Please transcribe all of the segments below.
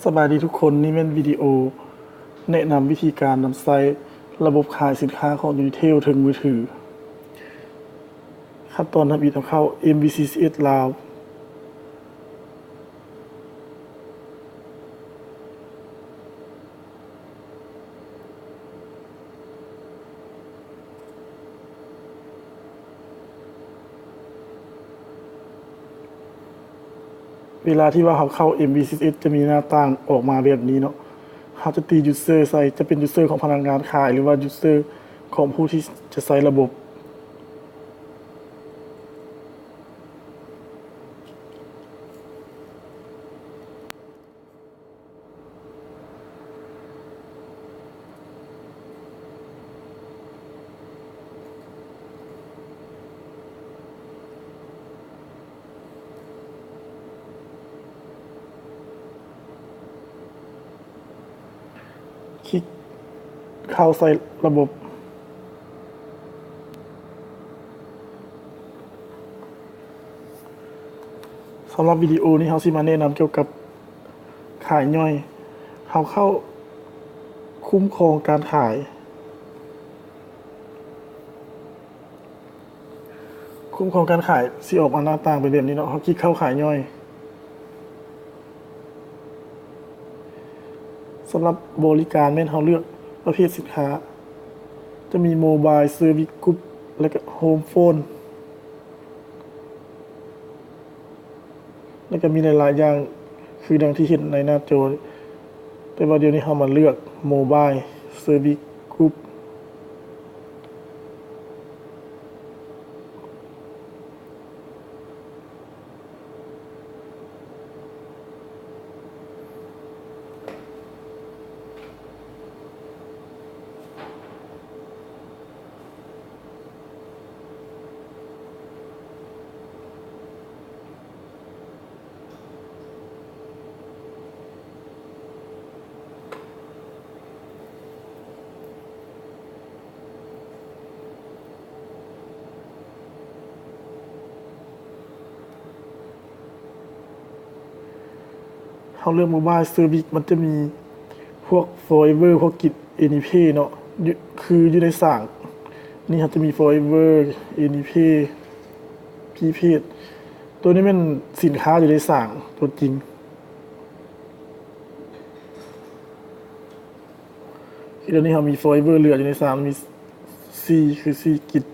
ສະບາຍດີທຸກຄົນ, ນີ້ແມ່ນວິດີໂອແນະນຳວິທີການນຳໃຊ້ລະບົບຂາຍສິນຄ້າຂອງ Unitel ເທິງມືຖື. ຂັ້ນຕອນທຳອິດ ເຮົາເຂົ້າ MBCS ລາວ. ເວລາທີ່ວ່າເຮົາເຂົ້າ MBCS ຈະມີໜ້າຕ່າງອອກມາແບບນີ້ເນາະ. ເຮົາຈະຕີ user ໃສ່ ຈະເປັນ user ຂອງພະນັກງານຂາຍ ຫຼືວ່າ user ຂອງຜູ້ທີ່ຈະໃຊ້ລະບົບ. ຄລິກເຂົ້າໃສ່ລະບົບ. ສຳລັບວິດີໂອນີ້ ເຮົາຊິມາແນະນຳກ່ຽວກັບຂາຍຍ່ອຍ. ເຮົາເຂົ້າຄຸ້ມຄອງການຂາຍ. ຄຸ້ມຄອງການຂາຍຊິອອກມາໜ້າຕ່າງເປັນແບບນີ້ເນາະ. ເຮົາຄລິກເຂົ້າຂາຍຍ່ອຍ. ສຳລັບບໍລິການແມ່ນເຮົາເລືອກປະເພດສິນຄ້າ, ຈະມີ Mobile Service Group ແລະກະ Home Phone. ແລ້ວກໍມີຫຼາຍໆຢ່າງ ຄືດັ່ງທີ່ເຫັນໃນໜ້າຈໍ, ແຕ່ວ່າດຽວນີ້ເຮົາມາເລືອກ Mobile Service Group. ເຮົາເລືອກ Mobile Service ມັນຈະມີພວກ Forever ພວກ Grid Anypay ເນາະ, ຢູ່ ຄືຢູ່ໃນສາງນີ້ ເຮົາຈະມີ Forever, Anypay, Prepaid. ໂຕນີ້ແມ່ນສິນຄ້າຢູ່ໃນສາງຕົວຈິງ. ຄືດຽວນີ້ເຮົາມີ Forever ເຫຼືອຢູ່ໃນສາງ ມີສີ່ ຄືສີ່ Grid.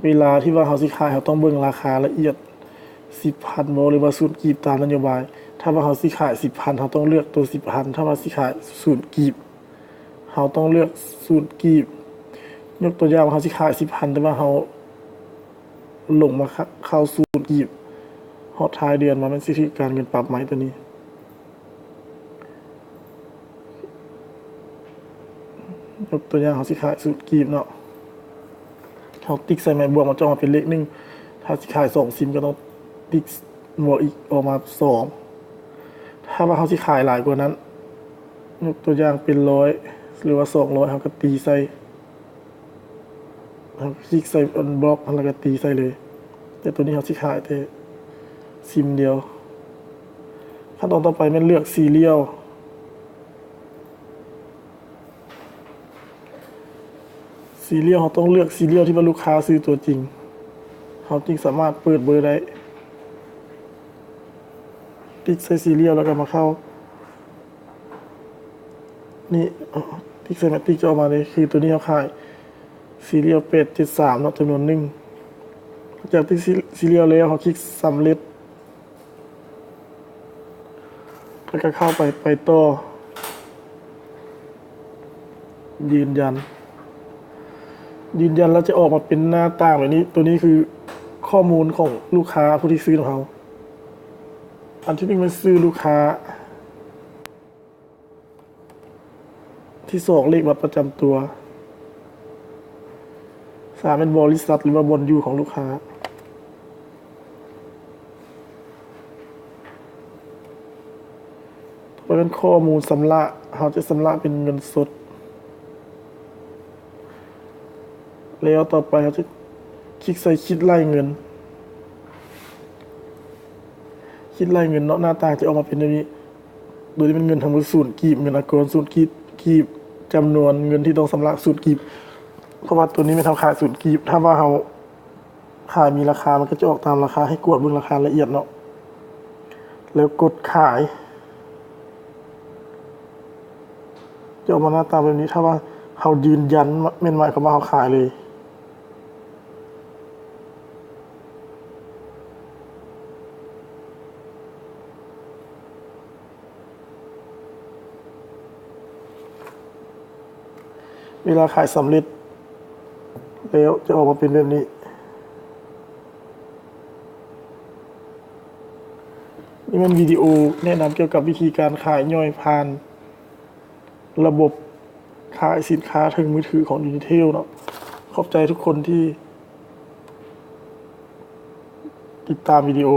ເວລາທີ່ວ່າເຮົາຊິຂາຍ ເຮົາຕ້ອງເບິ່ງລາຄາລະອຽດ ສິບພັນບໍ່ ຫຼືວ່າສູນກີບ ຕາມນະໂຍບາຍ. ຖ້າວ່າເຮົາຊິຂາຍສິບພັນ ເຮົາຕ້ອງເລືອກໂຕສິບພັນ, ຖ້າວ່າຊິຂາຍສູນກີບ ເຮົາຕ້ອງເລືອກສູນກີບ. ຍົກຕົວຢ່າງວ່າເຮົາຊິຂາຍສິບພັນ ແຕ່ວ່າເຮົາລົງມາເຂົ້າສູນກີບ ຮອດທ້າຍເດືອນມາ ມັນຊິຖືກການເງິນປັບໃໝ່ໂຕນີ້. ຍົກຕົວຢ່າງ ເຮົາຊິຂາຍສູນກີບເນາະ, ເຮົາຕິກໃສ່ໄມ້ບວກ ມັນຈະອອກມາເປັນເລກໜຶ່ງ. ຖ້າຊິຂາຍສອງຊິມ ກໍຕ້ອງຕິກບວກອີກ ອອກມາສອງ. ຖ້າວ່າເຮົາຊິຂາຍຫຼາຍກວ່ານັ້ນ ຍົກຕົວຢ່າງເປັນຮ້ອຍ ຫຼືວ່າສອງຮ້ອຍ ເຮົາກໍຕີໃສ່ ເຮົາຄລິກໃສ່ອັນບລັອກ ແລ້ວກໍຕີໃສ່ເລີຍ. ແຕ່ໂຕນີ້ເຮົາຊິຂາຍແຕ່ຊິມດຽວ. ຂັ້ນຕອນຕໍ່ໄປແມ່ນເລືອກຊີຣຽວ. ຊີຣຽວ ເຮົາຕ້ອງເລືອກຊີຣຽວທີ່ວ່າລູກຄ້າຊື້ຕົວຈິງ ເຮົາຈຶ່ງສາມາດເປີດເບີໄດ້. ຕິກໃສ່ຊີຣຽວ ແລ້ວກໍມາເຂົ້າ ນີ້ ຕິກໃສ່ແມັດຕິກ ຈະອອກມາເລີຍ. ຄືໂຕນີ້ເຮົາຂາຍຊີຣຽວແປດເຈັດສາມເນາະ ຈຳນວນໜຶ່ງ. ຫຼັງຈາກຕິກຊີຣຽວແລ້ວ ເຮົາຄລິກສຳເລັດ ແລ້ວກໍເຂົ້າໄປ ໄປຕໍ່ ຢືນຢັນ. ຢືນຢັນແລ້ວຈະອອກມາເປັນໜ້າຕ່າງແບບນີ້. ໂຕນີ້ຄືຂໍ້ມູນຂອງລູກຄ້າຜູ້ທີ່ຊື້ນຳເຮົາ. ອັນທີໜຶ່ງແມ່ນຊື່ລູກຄ້າ. ທີສອງ ເລກບັດປະຈຳຕົວ. ສາມ ແມ່ນບໍລິສັດ ຫຼືວ່າບ່ອນຢູ່ຂອງລູກຄ້າ. ຕໍ່ໄປແມ່ນຂໍ້ມູນຊຳລະ, ເຮົາຈະຊຳລະເປັນເງິນສົດ. ແລ້ວຕໍ່ໄປເຮົາຈະຄລິກໃສ່ຄິດໄລ່ເງິນ. ຄິດໄລ່ເງິນເນາະ ໜ້າຕາຈະອອກມາເປັນແບບນີ້. ໂຕນີ້ແມ່ນເງິນທັງໝົດສູນກີບ, ເງິນອາກອນສູນກີບ, ກີບ, ຈຳນວນເງິນທີ່ຕ້ອງຊຳລະສູນກີບ, ເພາະວ່າໂຕນີ້ແມ່ນເຮົາຂາຍສູນກີບ. ຖ້າວ່າເຮົາຂາຍມີລາຄາ ມັນກໍຈະອອກຕາມລາຄາ. ໃຫ້ກວດເບິ່ງລາຄາລະອຽດເນາະ ແລ້ວກົດຂາຍ ຈະອອກມາໜ້າຕາແບບນີ້. ຖ້າວ່າເຮົາຢືນຢັນ ແມ່ນໝາຍຄວາມວ່າເຮົາຂາຍເລີຍ. ເວລາຂາຍສຳເລັດແລ້ວ ຈະອອກມາເປັນແບບນີ້. ນີ້ແມ່ນວິດີໂອແນະນຳກ່ຽວກັບວິທີການຂາຍຍ່ອຍຜ່ານລະບົບຂາຍສິນຄ້າເທິງມືຖືຂອງ Unitel ເນາະ. ຂອບໃຈທຸກຄົນທີ່ຕິດຕາມວິດີໂອ.